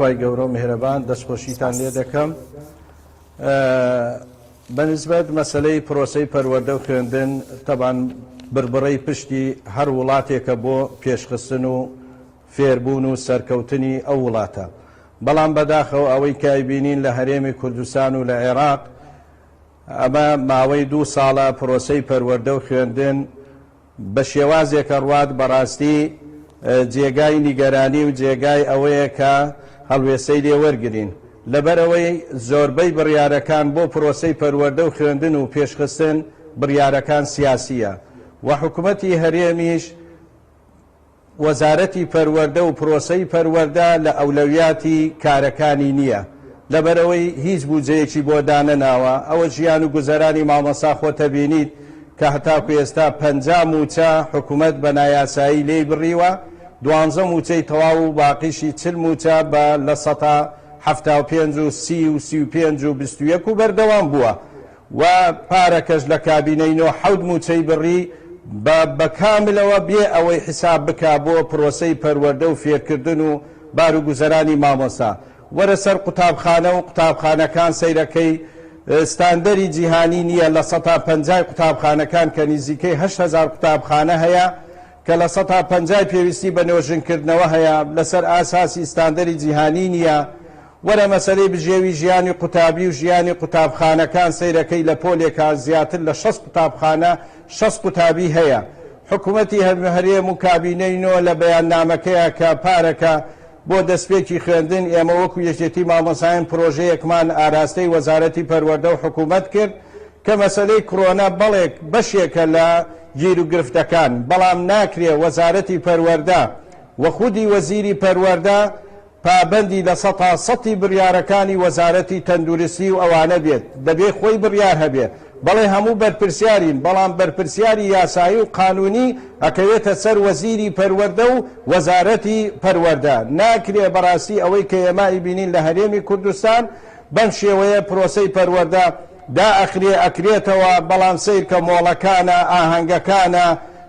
خوای گەورە و میهرەبان دەستخۆشیتان لێ دەکەم. بە نسبەت مەسەلەی پرۆسەی پەروەردە و خوێندن تەبان بڕبڕەی پشتی هەر وڵاتێکە بۆ پێشخستن و فێربوون و سەرکەوتنی ئەو وڵاتە. بەڵام بەداخەوە ئەوەی کە ئەیبینین لە هەرێمی کوردستان و لە عێراق ئەمە ماوەی دوو ساڵە پرۆسەی پەروەردە و خوێندن بە شێوازێک ئەڕوات بەڕاستی جێگای نیگەرانی و جێگای ئەوەیە کە هەڵوێستەی لێ وەرگرین. لەبەرئەوەی زۆربەی بڕیارەکان بۆ پرۆسەی پەروەردە و خوێندن و پێشخستن بڕیارەکان سیاسییە و حکومەتی هەرێمیش وەزارەتی پەروەردە و پرۆسەی پەروەردە لە ئەولەویاتی کارەکانی نییە، لەبەرئەوەی هیچ بوجەیەکی بۆ دانەناوە، ئەوە ژیان و گوزەرانی مامۆستا خۆتەبینیت کە هەتاکو ئێستا 50 مووچە حکومەت بە نایاسایی لێی بڕیوە، دوانزە مووچەی تەواو و باقیشی 40 مووچە بە 75% و 30 و 35 و 21 و بەردەوام بووە. و پارەکەش لە کابینەی نۆ حەوت مووچەی بڕی بە بە کاملەوە بێ ئەوەی حیساب بکا بۆ پرۆسەی پەروەردە و فێرکردن و بارو گوزەرانی مامۆستا. وەرە سەر قوتابخانە و قوتابخانەکان سەیرەکەی ستاندەری جیهانی نییە لە سەتا پەنجای قوتابخانەکان کە نیزیکەی 8000 قوتابخانە هەیە کە لە سەتا پەنجای پێویستی بە نۆژنکردنەوە هەیە لەسەر ئاساسی ستاندەری جیهانی نییە وەرە مەسەلەی بژێوی ژیانی قوتابی و ژیانی قوتابخانەکان سەیرەکەی لە پۆلێکا زیاتر لە 60 قوتابخانە 60 قوتابی هەیە حکومەتی هەرێم و کابینەی نۆ لە بەیاننامەکەیا کە پارەکە بۆ دەستپێکی خوێندن ئێمە وەکو یەکێتی مامۆستایان پرۆژەیەکمان ئاراستەی وەزارەتی پەروەردە و حکومەت کرد کە مەسەلەی کرۆنا بەڵێ بەشێکە لە گیروگرفتەکان بەڵام ناکرێ وەزارەتی پەروەردە و خودی وەزیری پەروەردە پابەندی لە سەتا سەتی بڕیارەکانی وەزارەتی تەندورستی و ئەوانە بێت، دەبێ خۆی بڕیار هەبێ. بەڵێ هەموو بەرپرسیارین، بەڵام بەرپرسیاری یاسایی و قانونی ئەکەوێتە سەر وەزیری پەروەردە و وەزارەتی پەروەردە. ناکرێ بەڕاستی ئەوەی کە ئێمە ئەیبینین لە هەرێمی کوردستان بەم شێوەیە پرۆسەی پەروەردە دائەخرێ ئەکرێتەوە، بەڵام سەیرکە مۆڵەکانە، ئاهەنگەکانە،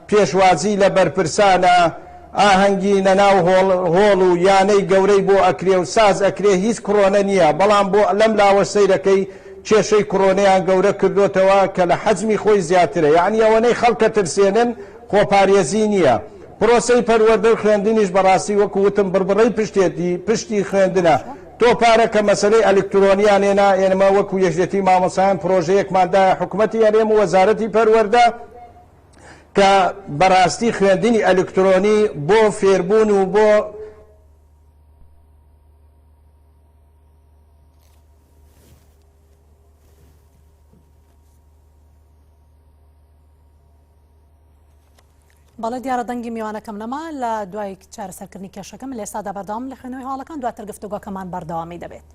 پێشوازی لە بەرپرسانە، ئاهەنگی لەناو هۆڵ هۆڵ و یانەی گەورەی بۆ ئەکرێ و ساز ئەکرێ هیچ کڕۆنە نیە بەڵام بۆ لەم لاوەش سەیرەکەی کێشەی کڕۆنەیان گەورە کردۆتەوە کە لە حەجمی خۆی زیاترە یەعنی ئەوەنەی خەڵکە ترسێنن خۆپارێزی نیە پرۆسەی پەروەردە و خوێندنیش بەڕاستی وەکو وتم بڕبڕەی پشتێتی پشتی خوێندنە تۆ پارە کە مەسەلەی ئەلکترۆنیان هێنا ئێمە وەکو یەکێتی مامۆستایان پرۆژەیەکمان دایە حکومەتی هەرێم و وەزارەتی پەروەردە کە بەڕاستی خوێندنی ئەلکترۆنی بۆ فێربوون و بۆ بەڵێ دیارە دەنگی میوانەکەم نەما لە دوای چارەسەرکردنی کێشەکەم لە ئێستادا بەردەوام لە خوێنەوەی هەواڵەکان دواتر گفتوگۆکەمان بەردەوامی دەبێت.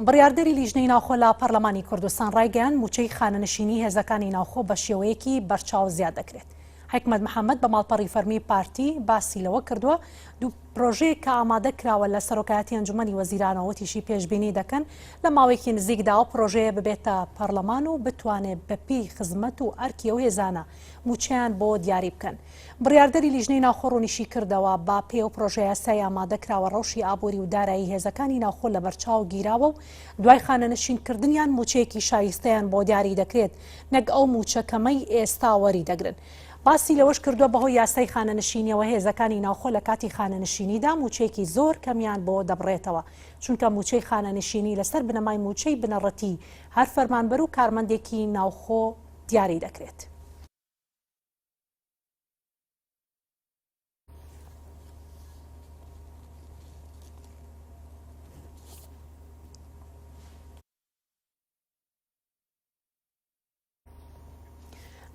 بڕیاردەری لیژنەی ناوخۆ لە پەرلەمانی کوردستان ڕایگەیاند مووچەی خانەنشینی هێزەکانی ناوخۆ بە شێوەیەکی بەرچاو زیاد دەکرێت. حیکمەت محەمەد بە ماڵپەڕی فەرمی پارتی باسی لەوە کردووە دوو پرۆژەیەک کە ئامادە کراوە لە سەرۆکایەتی ئەنجومەنی وەزیرانەوە وتیشی پێشبینی دەکەن لە ماوەیەکی نزیکدا ئەو پرۆژەیە ببێتە پەرلەمان و بتوانێت بەپێی خزمەت و ئەرکی ئەو هێزانە مووچەیان بۆ دیاری بکەن. بڕیاردەری لیژنەی ناوخۆ ڕوونیشیکردەوە، بە پێی ئەو پڕۆژەیاسای ئامادەکراوە ڕەوشی ئابووری و دارایی هێزەکانی ناوخۆ لەبەرچاو گیراوە و دوای خانەنشینکردنیان مووچەیەکی شایستەیان بۆ دیاری دەکرێت نەک ئەو مووچە کەمەی ئێستا وەریدەگرن. باسی لەوەشکردووە، بەهۆی یاسای خانەنشینیەوە هێزەکانی ناوخۆ لە کاتی خانەنشینیدا مووچەیەکی زۆر کەمیان بۆ دەبڕێتەوە، چونکە مووچەی خانەنشینی لەسەر بنەمای مووچەی بنەڕەتی هەر فەرمانبەر و کارمەندێکی ناوخۆ دیاری دەکرێت.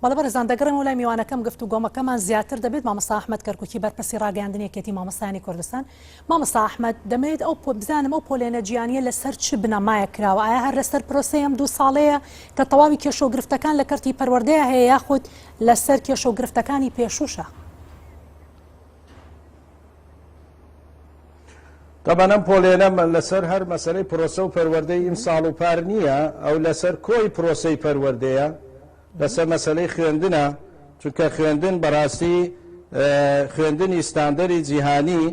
بەڵێ بەڕێزان دەگەڕێمەوە لای میوانەکەم گفتوگۆمەکەمان زیاتر دەبێت مامۆستا ئەحمەد کەرکوکی بەرپرسی ڕاگەیاندنی یەکێتی مامۆستایانی کوردستان مامۆستا ئەحمەد دەمەوێت ئەو بزانم ئەو پۆلێنە جیانیە لەسەر چ بنەمایەک کراوە ئایا هەر لەسەر پرۆسەی ئەم دوو ساڵەیە کە تەواوی کێشە و گرفتەکان لە کەرتی پەروەردەیە هەیە یاخود لەسەر کێشە و گرفتەکانی پێشووشە؟ تەبعەن ئەم پۆلێنە لەسەر هەر مەسەلەی پرۆسە و پەروەردەی ئیمساڵ و پار نییە، ئەو لەسەر کۆی پرۆسەی پەروەردەیە، لەسەر مەسەلەی خوێندنە، چونکە خوێندن بەڕاستی خوێندنی ستاندەری جیهانی.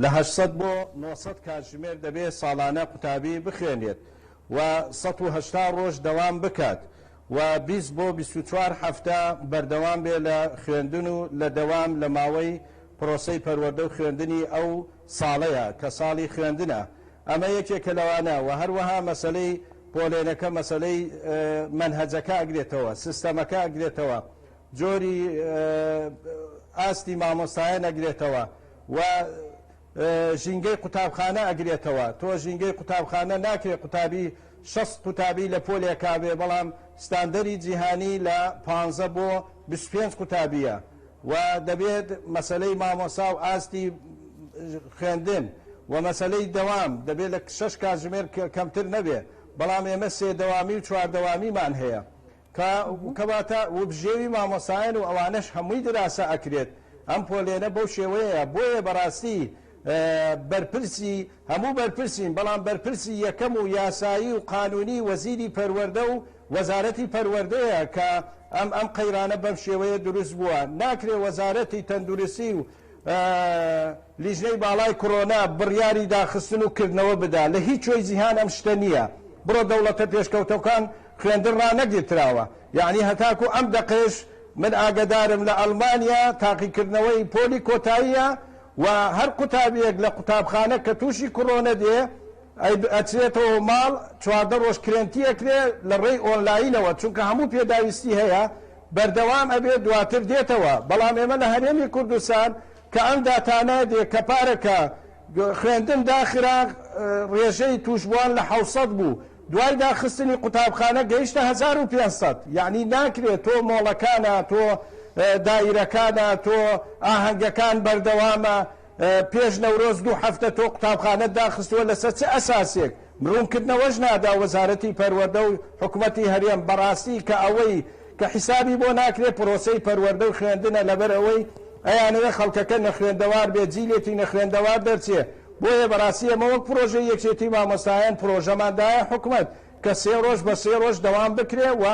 لە 800 بۆ 900 کاتژمێر دەبێ ساڵانە قوتابی بخوێنێت و 180 ڕۆژ دەوام بکات و 20 بۆ 24 هەفتە بەردەوام بێ لە خوێندن و لە دەوام لە ماوەی پرۆسەی پەروەردە و خوێندنی ئەو ساڵەیە کە ساڵی خوێندنە. ئەمە یەکێکە لەوانە و هەروەها مەسەلەی پۆلێنەکە مەسەلەی مەنهەجەکە ئەگرێتەوە، سیستەمەکە ئەگرێتەوە، جۆری ئاستی مامۆستایان ئەگرێتەوە و ژینگەی قوتابخانە ئەگرێتەوە. تۆ ژینگەی قوتابخانە ناکرێ قوتابی 60 قوتابی لە پۆلێکا بێ، بەڵام ستاندەری جیهانی لە 15 بۆ 25 قوتابیە و دەبێت مەسەلەی مامۆسا و ئاستی خوێندن و مەسەلەی دەوام دەبێت لە 6 کاتژمێر کەمتر نەبێ، بەڵام ئێمە سێ دەوامی و چوار دەوامیمان هەیە کە کەواتە وبژێوی مامۆسایان و ئەوانەش هەمووی دراسە ئەکرێت. ئەم پۆلێنە بەو شێوەیە، بۆیە بەڕاستی بەرپرسی هەموو بەرپرسین، بەڵام بەرپرسی یەکەم و یاسایی و قانونی وەزیری پەروەردە و وەزارەتی پەروەردەیە کە ئەم ئەم قەیرانە بەم شێوەیە دروست بووە. ناکرێ وەزارەتی تەندروستی و لیژنەی باڵای کۆرۆنا بڕیاری داخستن و کردنەوە بدا. لە هیچ کوێی جیهان ئەم شتە نییە. بڕۆ دەوڵەتە پێشکەوتەکان خوێندن ڕانەگیرتراوە. یەعنی هەتاکو ئەم دەقەیەش من ئاگەدارم لە ئەڵمانیا تاقیکردنەوەی پۆلی کۆتاییە و هەر قوتابیەک لە قوتابخانە کە تووشی کۆرۆنە دێ ئەچرێتەوە ماڵ 14 ڕۆژ کرێنتی ئەکرێ لە ڕێی ئۆنلاینەوە، چونکە هەموو پێداویستی هەیە بەردەوام ئەبێ دواتر دێتەوە. بەڵام ئێمە لە هەرێمی کوردستان کە ئەم داتانە دێ کە پارەکە خوێندن داخرا ڕێژەی تووشبووان لە 600 بوو، دوای داخستنی قوتابخانە گەیشتە 1500. یعنی ناکرێت تۆ مۆڵەکانە، تۆ دایرەکانە، تۆ ئاهەنگەکان بەردەوامە، پێش نەورۆز دوو هەفتە تۆ قوتابخانەت داخستووە لەسەر چ ئەساسێک؟ ڕوونکردنەوەش نادا وەزارەتی پەروەردە و حکومەتی هەرێم. بەڕاستی کە ئەوەی کە حیسابی بۆ ناکرێت پرۆسەی پەروەردە و خوێندنە، لەبەر ئەوەی ئەیانەوێ خەڵکەکە نەخوێندەوار بێ، جیلێکی نەخوێندەوار دەرچێ. بۆیە بەڕاستی ئێمە وەک پرۆژەی یەکێتی مامۆستایان پرۆژەمان دایە حکومەت کە سێ ڕۆژ بە سێ ڕۆژ دەوام بکرێ و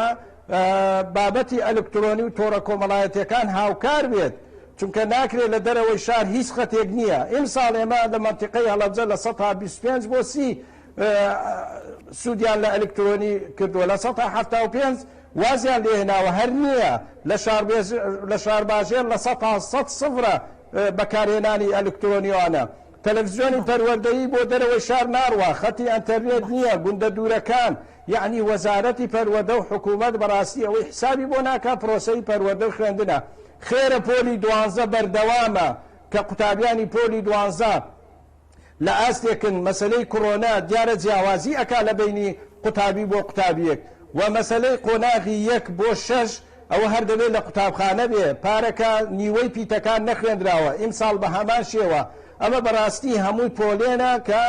بابەتی ئەلکترۆنی و تۆڕە کۆمەڵایەتیەکان هاوکار بێت، چونکە ناکرێت لە دەرەوەی شار هیچ خەتێک نییە. ئیمساڵ ئێمە لە مەنتیقەی هەڵەبجە 25% بۆ 30 سوودیان لە ئەلکترۆنی کردووە، 75% وازیان لێهێناوە، هەر نییە. لە شارباژێر 100% سفرە بەکارهێنانی ئەلکترۆنیوانە. تەلەڤزیۆنی پەروەردەیی بۆ دەرەوەی شار ناڕوا، خەتی ئەنتەرنێت نییە، گوندە دوورەکان. یەعنی وەزارەتی پەروەردە و حکوومەت بەڕاستی ئەوەی حسابی بۆ ناکا پرۆسەی پەروەردە و خوێندنە. خێرە پۆلی دوانزە بەردەوامە کە قوتابیانی پۆلی دوانزە لە ئاستێکن مەسەلەی کۆرۆنا دیارە جیاوازی ئەکا لە بەینی قوتابی بۆ قوتابیەک و مەسەلەی قۆناغی یەک بۆ شەش ئەوە هەر دەبێت لە قوتابخانە بێ، پارەکە نیوەی پیتەکان نەخوێندراوە ئیمساڵ بە هەمان شێوە. ئەمە بەڕاستی هەمووی پۆلێنە کە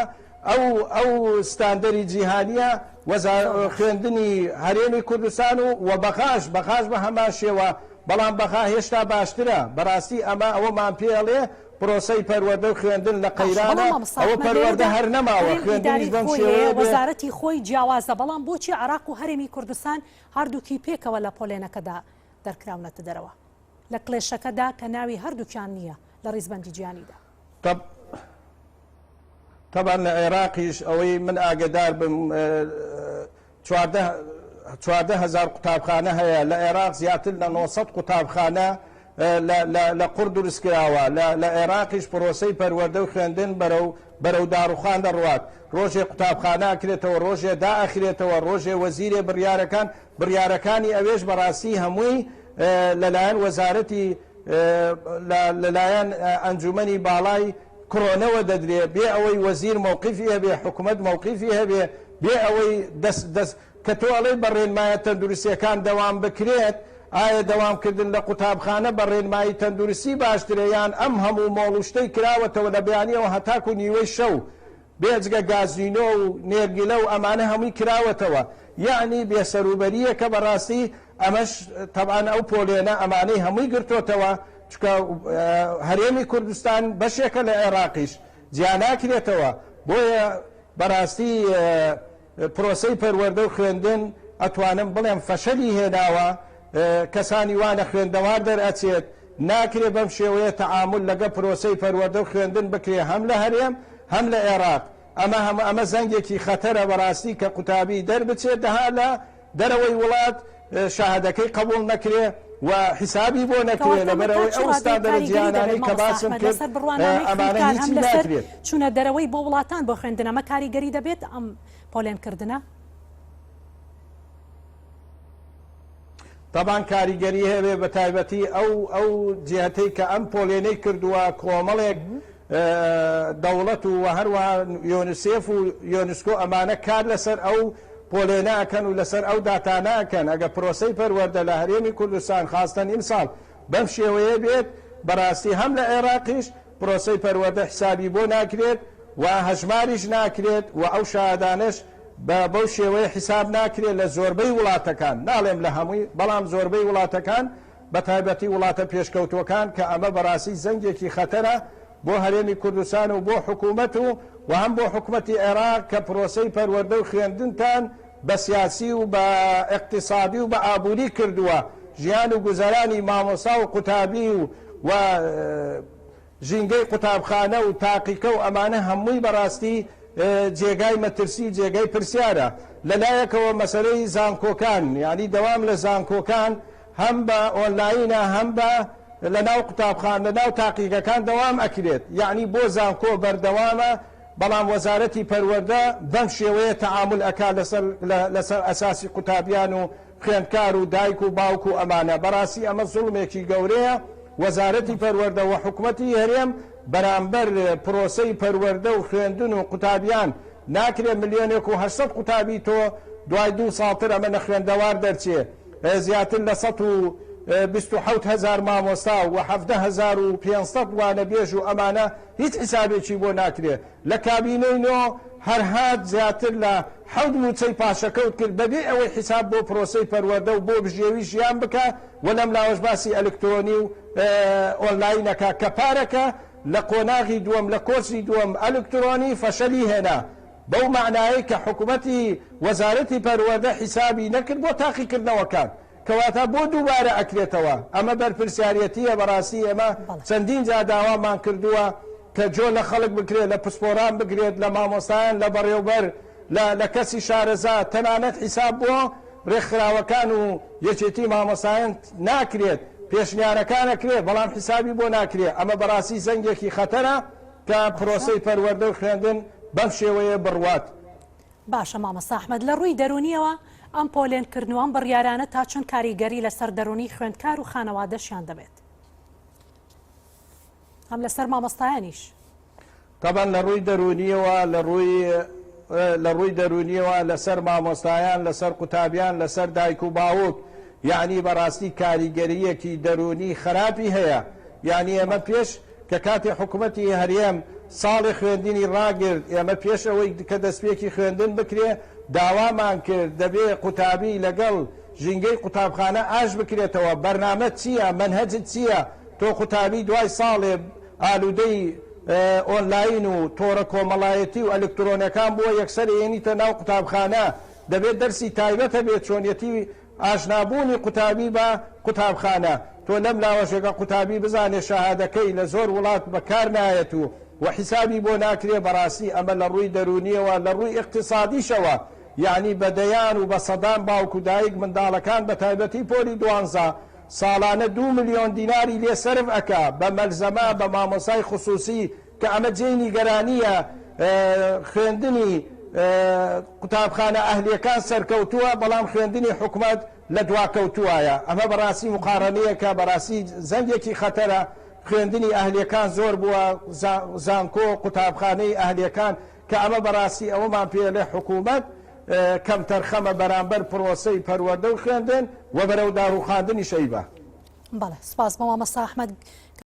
ئەو ئەو ستاندەری جیهانیە وەزا خوێندنی هەرێمی کوردستان و و بەغاش بەغاش بە هەمان شێوە، بەڵام بەغا هێشتا باشترە. بەڕاستی ئەمە ئەوەمان پێ ئەڵێ پرۆسەی پەروەردە و خوێندن لە باشە بەڵام قەیرانە، مامۆستا ئەوە ئەحمەد پەروەردە لێرەدا هەر نەماوە، هەرێم خوێندنیش ئیدارەی بەم خۆی هەیە شێوەیە بێ. وەزارەتی خۆی جیاوازە، بەڵام بۆچی عێراق و هەرێمی کوردستان هەردووکی پێکەوە لە پۆلێنەکەدا دەرکراونەتە دەرەوە لە کلێشەکەدا کە ناوی هەردووکیان نییە لە ڕیزبەندی جیهانیدا؟ تەبعەن لە عێراقیش ئەوەی من ئاگەدار بم 14,000 قوتابخانە هەیە لە عێراق، زیاتر لە 900 قوتابخانە لە قوڕ دروستکراوە. لە عێراقیش پرۆسەی پەروەردە و خوێندن بەرەو بەرەو داڕوخان دەڕوات. ڕۆژێ قوتابخانە ئەکرێتەوە، ڕۆژێ دائەخرێتەوە، ڕۆژێ وەزیرێ بڕیارەکان بڕیارەکانی ئەوێش بەڕاستی هەمووی لەلایەن وەزارەتی لەلایەن ئەنجومەنی باڵای کڕۆنەوە دەدرێ، بێ ئەوەی وەزیر مەوقیفی هەبێ، حکومەت مەوقیفی هەبێ، بێ ئەوەی دەست دەست کە تۆ ئەڵێی بە ڕێنمایە تەندروستیەکان دەوام بکرێت، ئایا دەوامکردن لە قوتابخانە بە ڕێنمایی تەندروستی باشترە یان ئەم هەموو مۆڵ و شتەی کراوەتەوە لە بەیانیەوە هەتاکو نیوەی شەو بێجگە گازینۆ و نێرگلە و ئەمانە هەمووی کراوەتەوە، یەعنی بێسەروبەرییەکە بەڕاستی، ئەمەش تەبعەن ئەو پۆلێنە ئەمانەی هەمووی گرتۆتەوە، چونکە هەرێمی کوردستان بەشێکە لە عێراقیش جیاناکرێتەوە، بۆیە بەڕاستی پرۆسەی پەروەردە و خوێندن ئەتوانم بڵێم فەشەلی هێناوە، کەسانی وا نەخوێندەوار دەرئەچێت. ناکرێ بەم شێوەیە تەعامول لەگە پرۆسەی پەروەردە و خوێندن بکرێ هەم لە هەرێم هەم لە عێراق. ئەمە هەم ئەمە زەنگێکی خەتەرە بەڕاستی کە قوتابی دەربچێت دەها لە دەرەوەی وڵات شەهادەکەی قبوڵ نەکرێ و حیسابی بۆ نەکرێ کەواتە ئەمە تا لەبەرئەوەی چ ئەو ڕادەیەک ستاندەرە کاریگەری جیهانانەی دەبێت کە مامۆستا باسم ئەحمەد کرد لەسەر بڕوانامەی ئەمانە خوێندکار هەم هیچی لەسەر ناکرێت. چوونە دەرەوەی بۆ وڵاتان بۆ خوێندن ئەمە کاریگەری دەبێت ئەم پۆلێن کردنە؟ تەبان کاریگەری هەبێ بە تایبەتی ئەو ئەو جیهەتەی کە ئەم پۆلێنەی کردووە کۆمەڵێک دەوڵەت و هەروەها یۆنسێف و یۆنسکۆ ئەمانە کار لەسەر ئەو پۆلێنە ئەکەن و لەسەر ئەو داتانە ئەکەن ئەگە پرۆسەی پەروەردە لە هەرێمی کوردستان خاستەن ئیمساڵ بەم شێوەیە بێت بەڕاستی هەم لە عێراقیش پرۆسەی پەروەردە حسابی بۆ ناکرێت و هەژماریش ناکرێت و ئەو شەهادانەش بە بەو شێوەیە حیساب ناکرێت لە زۆربەی وڵاتەکان، ناڵێم لە هەمووی، بەڵام زۆربەی وڵاتەکان بە تایبەتی وڵاتە پێشکەوتووەکان کە ئەمە بەڕاستی زەنگێکی خەتەرە بۆ هەرێمی کوردستان و بۆ حکوومەت و و هەم بۆ حکومەتی عێراق کە پرۆسەی پەروەردە و خوێندنتان بە سیاسی و بە ئیقتیسادی و بە ئابووری کردووە ژیان و گوزەرانی مامۆستا و قوتابی و و ژینگەی قوتابخانە و تاقیکە و ئەمانە هەمووی بەڕاستی جێگای مەترسی و جێگای پرسیارە. لە لایەکەوە مەسەلەی زانکۆکان یانی دەوام لە زانکۆکان هەم بە ئۆنلاینە هەم بە لە ناو قوتابخان لە ناو تاقیگەکان دەوام ئەکرێت یانی بۆ زانکۆ بەردەوامە بەڵام وەزارەتی پەروەردە بەم شێوەیە تەعامول ئەکا لەسەر لەسەر ئەساسی قوتابیان و خوێندکار و دایک و باوک و ئەمانە بەڕاستی ئەمە زوڵمێکی گەورەیە وەزارەتی پەروەردە وحکومەتی هەرێم بەرامبەر پرۆسەی پەروەردە و خوێندن و قوتابیان ناکرێ ملیۆنێک و 800 قوتابی تۆ دوای دوو ساڵ تر ئەمە نەخوێندەوار دەرچێ زیاتر لە 127 هەزار مامۆستا و 17500 وانەبێژ و ئەمانە هیچ حیسابێکی بۆ ناکرێ لە کابینەی نۆ هەر هات زیاتر لە حەوت مووچەی پاشەکەوت کرد بەبێ ئەوەی حیساب بۆ پرۆسەی پەروەردە و بۆ بژێوی ژیان بکا و لەم لاوەش باسی ئەلکترۆنی و ئۆنلاین ئەکا کە پارەکە لە قۆناغی دووەم لە کۆرسی دووەم ئەلکترۆنی فەشەلی هێنا بەو مەعنایەی کە حکومەتی وەزارەتی پەروەردە حیسابی نەکرد بۆ تاقیکردنەوەکان. کەواتە بۆ دووبارە ئەکرێتەوە؟ ئەمە بەرپرسیاریەتیە بەڕاستی ئێمە چەندین جار داوامان کردووە کە جۆ لە خەڵک بکرێت لە پسپۆران بگرێت لە مامۆستایان لە بەڕێوبەر لە لە کەسی شارەزا تەنانەت حیساب بۆ ڕێکخراوەکان و یەکێتی مامۆستایان ناکرێت پێشنیارەکان ئەکرێت بەڵام حیسابی بۆ ناکرێت ئەمە بەڕاستی زەنگێکی خەتەرە کە پرۆسەی پەروەردە و خوێندن بەم شێوەیە بڕوات. باشە مامۆستا ئەحمەد لە ڕووی دەروونیەوە ئەم پۆلێن کردن و ئەم بڕیارانە تا چەند کاریگەری لەسەر دەروونی خوێندکار و خانەوادەشیان دەبێت هەم لەسەر مامۆستایانیش؟ تەبعەن لە ڕووی دەروونیەوە لە ڕووی لە ڕووی دەروونیەوە لەسەر مامۆستایان لەسەر قوتابیان لەسەر دایک و باوک یعنی بەڕاستی کاریگەریەکی دەروونی خراپی هەیە یعنی ئێمە پێش کە کاتێ حکومەتی هەرێم ساڵێ خوێندنی ڕاگرت، ئێمە پێش ئەوەی کە دەستپێکی خوێندن بکرێ داوامان کرد دەبێ قوتابی لەگەڵ ژینگەی قوتابخانە ئاش بکرێتەوە، بەرنامەت چییە، مەنهەجت چییە، تۆ قوتابی دوای ساڵێ ئالوودەی ئۆنلاین و تۆڕە کۆمەڵایەتی و ئەلکترۆنەکان بووە یەکسەر ئەیەنیتە ناو قوتابخانە، دەبێ دەرسی تایبەت هەبێ چۆنیەتی ئاشنابوونی قوتابی بە قوتابخانە، تۆ لەم لاوەش ئەگەر قوتابی بزانێ شەهادەکەی لە زۆر وڵات بە کار نایەت و و حیسابی بۆ ناکرێ بەڕاستی ئەمە لە ڕووی دەروونیەوە لە ڕووی ئیقتیسادیشەوە یەعنی بە دەیان و بە سەدان باوک و دایک منداڵەکان بە تایبەتی پۆلی دوانزە ساڵانە دوو ملیۆن دیناری لێ سەرف ئەکا بە مەلزەمە بە مامۆستای خسوسی کە ئەمە جێی نیگەرانییە، خوێندنی قوتابخانە ئەهلییەکان سەرکەوتووە، بەڵام خوێندنی حکومەت لە دواکەوتووایە، ئەمە بەڕاستی موقارەنەیەکە، بەڕاستی زەنگێکی خەتەرە، خوێندنی ئەهلییەکان زۆر بووە، زانکۆ، قوتابخانەی ئەهلییەکان، کە ئەمە بەڕاستی ئەوەمان پێ ئەڵێ حکومەت کەمتەرخەمە بەرامبەر پرۆسەی پەروەردە و خوێندن و بەرەو داڕووخاندنیش ئەیبا. بەڵێ سوپاس بۆ مامۆستا ئەحمەد.